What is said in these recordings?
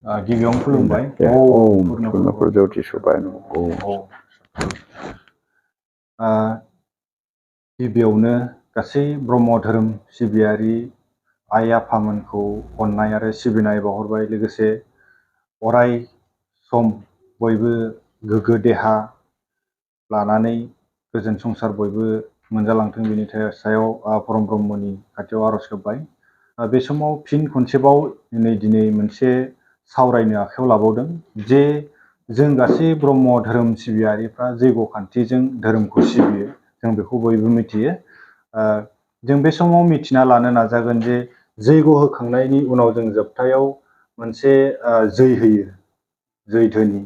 गिबियावनो खुलुमबाय पूर्णपुर ज्योति सुबाय गिबियावनो गासै ब्रह्म धोरोम सिबियारि आइ आफामोनखौ अननाय आरो सिबिनाय बावहरबाय। लोगोसे अराय सम बयबो गोग्गो देहा लानानै गोजोन संसार बयबो मोनजालांथों बेनि सायाव परम ब्रह्मनि खाथियाव आरज गाबबाय। बे समाव फिन खनसेबाव दिनै मोनसे सावरायनो आखायाव लाबावदों जे जों गासै ब्रह्म धोरोम सिबियारिफ्रा जैग' खान्थिजों धोरोमखौ सिबियो, जों बेखौ बयबो मिथियो। जों बे समाव मिथिना लानो नाजागोन जे जैग' होखांनायनि उनाव जों जोबथायाव मोनसे जै होयो, जै धोनि।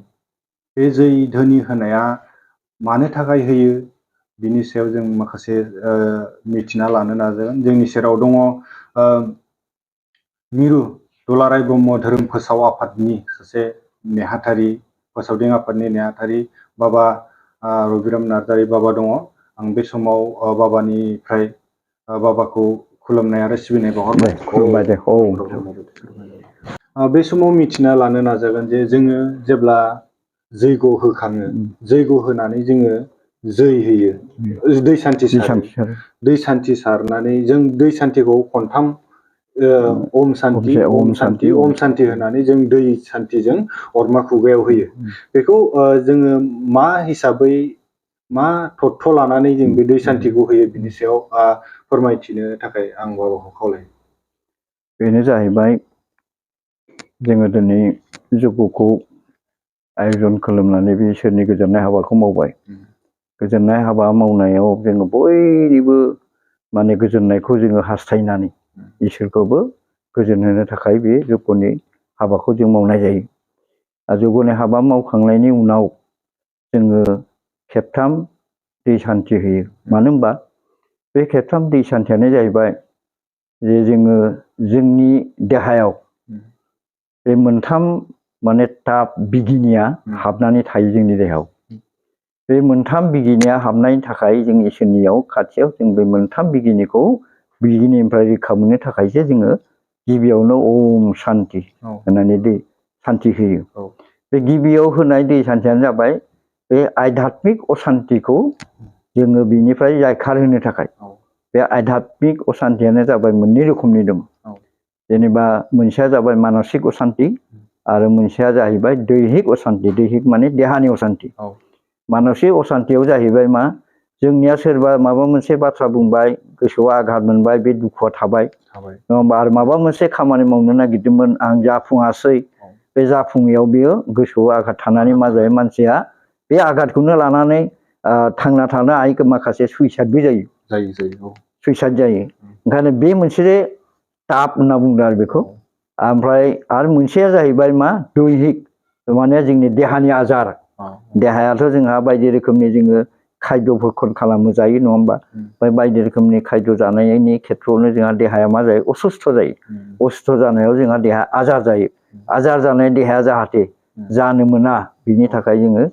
बे जै धोनि होनाया मानो थाखाय होयो बिनि सायाव जों माखासे मिथिना लानो नाजागोन। जोंनि सेराव दङ मिरु दुलाराय ब्रह्म धोरोम फोसाव आफादनि सासे नेहाथारि, फोसावदिं आफादनि नेहाथारि बाबा रबिराम नार्जारि बाबा दङ। आं बे समाव बाबानिफ्राय बाबाखौ खुलुमनाय आरो सिबिनाय बावहरबाय। बे समाव मिथिना लानो नाजागोन जे जोङो जेब्ला जैग' होखाङो, जैग' होनानै जोङो जै होयो, दै सान्थि सारो। दै सान्थि सारनानै जों दै सान्थिखौ खनथाम ओम सान्ति ओम सान्ति ओम सान्ति होनानै जों दै सान्थिजों अरमा खुगायाव होयो। बेखौ जोङो मा हिसाबै, मा थत्थ लानानै जों बे दै सान्थिखौ होयो बिनि सायाव फोरमायथिनो थाखाय आं बाबाखौ खावलायो। बेनो जाहैबाय जोङो दिनै जैग'खौ आयजन खालामनानै बे इसोरनि गोजोननाय हाबाखौ मावबाय। गोजोननाय हाबा मावनायाव जोङो बयनिबो माने गोजोननायखौ जोङो हास्थायनानै इसोरखौबो गोजोन होनो थाखाय बे जैग'नि हाबाखौ जों मावनाय जायो। आरो जैग'नि हाबा मावखांनायनि उनाव जोङो खेबथाम दै सान्थि होयो। मानो होनबा बे खेबथाम दै सान्थियानो जाहैबाय जे जोङो जोंनि देहायाव बे मोनथाम माने ताप बिगिनिया हाबनानै थायो जोंनि देहायाव। बे मोनथाम बिगिनिया हाबनायनि थाखाय जों इसोरनियाव खाथियाव जों बे मोनथाम बिगिनिखौ बिगिनिनिफ्राय रैखा मोननो थाखायसो जोङो गिबियावनो ओम सान्ति होननानै दै सान्ति होयो। बे गिबियाव होनाय दै सान्थियानो जाबाय बे आध्यात्मिक असान्तिखौ जोङो बिनिफ्राय जायखारहोनो थाखाय। बे आध्यात्मिक असान्तियानो जाबाय मोननै रोखोमनि दं। जेनेबा मोनसेया जाबाय मानसिक असान्ति आरो मोनसेया जाहैबाय दैहिक असान्ति। दैहिक माने देहानि असान्ति। मानसिक असान्तियाव जाहैबाय मा, जोंनिया सोरबा माबा मोनसे बाथ्रा बुंबाय, गोसोआव आघात मोनबाय, बे दुखुआ थाबाय नङा होमबा। आरो माबा मोनसे खामानि मावनो नागिरदोंमोन, आं जाफुङासै, बे जाफुङैयाव बेयो गोसोआव आघात थानानै मा जायो, मानसिया बे आघातखौनो लानानै थांना थानो हायै माखासे सुइसाइडबो जायो। सुइसाइड जायो। ओंखायनो बे मोनसे ताप होनना बुंदों आरो बेखौ। ओमफ्राय आरो मोनसेया जाहैबाय मा, दैहिक माने जोंनि देहानि आजार। देहायाथ' जोंहा बायदि रोखोमनि जोङो खायद'फोरखौ खालामो जायो नङा होमबा। ओमफ्राय बायदि रोखोमनि खायद' जानायनि खेथ्रआवनो जोंहा देहाया मा जायो, असुस्थ' जायो। असुस्थ' जानायाव जोंहा देहा आजार जायो। आजार जानाय देहाया जाहाथे जानो मोना बिनि थाखाय जोङो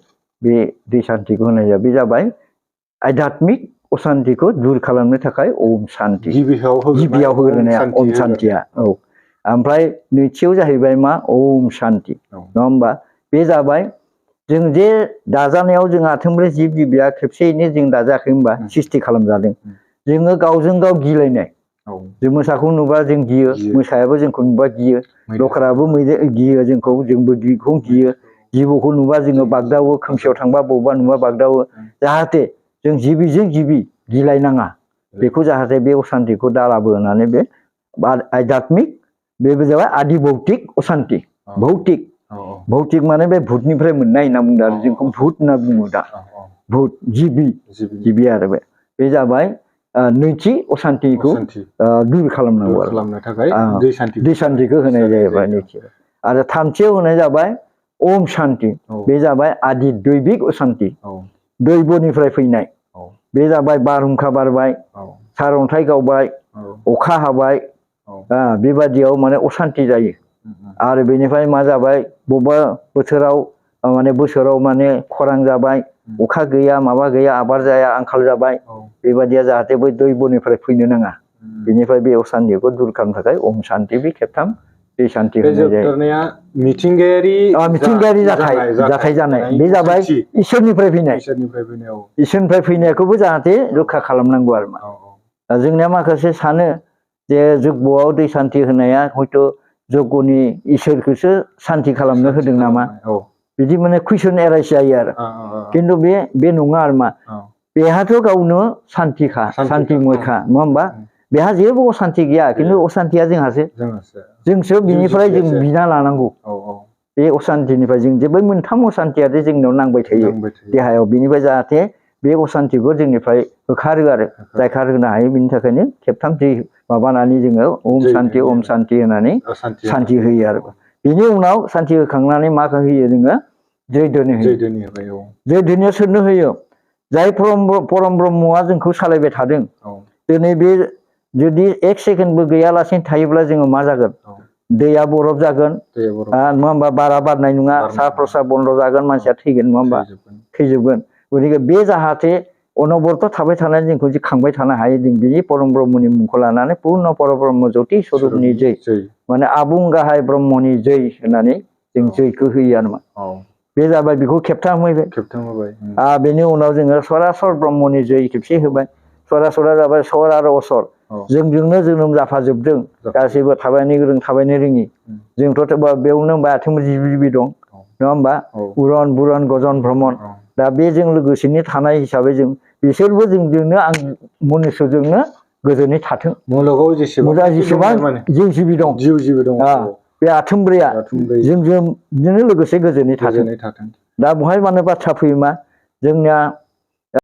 बे दै सान्थिखौ होनाय जायो। बे जाबाय आध्यात्मिक असान्तिखौ दूर खालामनो थाखाय ओम सान्ति। गिबियाव होग्रोनाया ओम सान्तिया। ओमफ्राय नैथियाव जाहैबाय मा, ओम सान्ति नङा होमबा। बे जाबाय जों जे दाजानायाव जोंहा थोंब्रै जिब जिबिया खेबसेयैनो जों दाजायाखै होनबा, सृष्टि खालामजादों। जोङो गावजों गाव गिलायनाय, जों मोसाखौ नुबा जों गियो, मोसायाबो जोंखौ नुबा गियो, लख्राबो मैदेर गियो जोंखौ, जोंबो बेखौ गियो। जिबौखौ नुबा जोङो बागदावो, खोमसियाव थांबा बबेबा नुबा बागदावो। जाहाथे जों जिबिजों जिबि गिलायनाङा, बेखौ जाहाथे बे असान्तिखौ दालाबो होननानै बे आध्यात्मिक, बेबो जाबाय आदि भौतिक असान्ति। भौतिक, भौतिक माने बे भुतनिफ्राय मोननाय होनना बुंदों आरो जोंखौ भुत होनना बुङो दा। भुत जिबि आरो बे जाबाय नैथि असान्तिखौ दूर खालामनांगौ आरो दै सान्तिखौ होनाय जाहैबाय नैथियाव। आरो थामथियाव होनाय जाबाय ओम सान्ति। बे जाबाय आदि दैबिक असान्ति, दैबनिफ्राय फैनाय। बे जाबाय बारहुंखा बारबाय, सारअन्थाइ गावबाय, अखा हाबाय, बेबादियाव माने असान्ति जायो। आरो बेनिफ्राय मा जाबाय, बबेबा बोथोराव माने खरां जाबाय, अखा गैया, माबा गैया, आबाद जाया, आंखाल जाबाय। बेबादिया जाहाथे बै दैबनिफ्राय फैनो नाङा, बेनिफ्राय बे असान्तिखौ दूर खालामनो थाखाय ओम सान्ति बे खेबथाम दै सान्थि बे होनाय जायो जोबथारनाया मिथिंगायारि मिथिंगायारि जाथाय जानाय बे जाबाय इसोरनिफ्राय फैनाय इसोरनिफ्राय फैनाय औ इसोरनिफ्राय फैनायखौबो जाहाथे रैखा खालामनांगौ आरो मा औ दा जोंनिया माखासे सानो जे जग्यआव दै सान्थि होनाया हयथ' जग्यनि इसोरखौसो सान्थि खालामनो सान्थि होदों नामा खालामनाय औ बिदि माने कुइसन एराइस जायो आरो खिन्थु बे नङा आरो मा बेहाथ' गावनो सान्थिखा सान्थिमयखा नङा होमबा बेहा जेबो असान्थि गैया खिन्थु असान्थिया जोंहासो जोंसो बिनिफ्राय जों बिना लानांगौ बे असान्थिनिफ्राय जों जेबो मोनथाम असान्थिया जोंनाव नांबाय थायो देहायाव बिनिफ्राय जाहाथे बे असान्थिखौ जोंनिफ्राय होखारो आरो जायखार होनो हायो बिनि थाखायनो खेबथाम दै माबानानै जोङो ओम सान्थि होनानै सान्थि होयो आरो बिनि उनाव सान्थि होखांनानै मा होयो जोङो जैधोनि होयो जैधोनिया सोरनो होयो जाय परम ब्रह्मआ जोंखौ सालायबाय थादों दिनै बे जुदि एक सेकेन्डबो गैयालासेनो थायोब्ला जोङो मा जागोन दैया बरफ जागोन नङा होमबा बारा बारनाय नङा सा प्रसाद बन्द जागोन मानसिया थैगोन नङा होमबा थैजोबगोन गतिके बे जाहाथे अनबरत थाबाय थानानै जोंखौ जे खांबाय थानो हायो जों बिनि परम ब्रह्मनि मुंखौ लानानै पुर्ण परम ब्रह्म ज्योति स्वरूपनि जै माने आबुं गाहाय ब्रह्मनि जै होननानै जों जैखौ होयो आरो मा बे जाबाय बेखौ खेबथाम होबाय बेनि उनाव जोङो सरासर ब्रह्मनि जै खेबसे होबाय सरासरा जाबाय सर आरो असर जोंजोंनो जोनोम जाफाजोबदों गासैबो थाबायनो गोरों थाबायनो रोङि जोंथ' बेयावनो होनबा आथिंबो जिबि दं नङा होमबा उरन बुरन गजन भ्रमन दा बेजों लोगोसेनो थानाय हिसाबै जों बिसोरबो जोंजोंनो आं मनुष्यजोंनो गोजोनै थाथों मुलुगाव जेसेबां जिउ जिबि दं बे आथोमब्रैया जोंजों बिदिनो लोगोसे गोजोनै थाथों दा बहाय माने बाथ्रा फैयो मा जोंनिया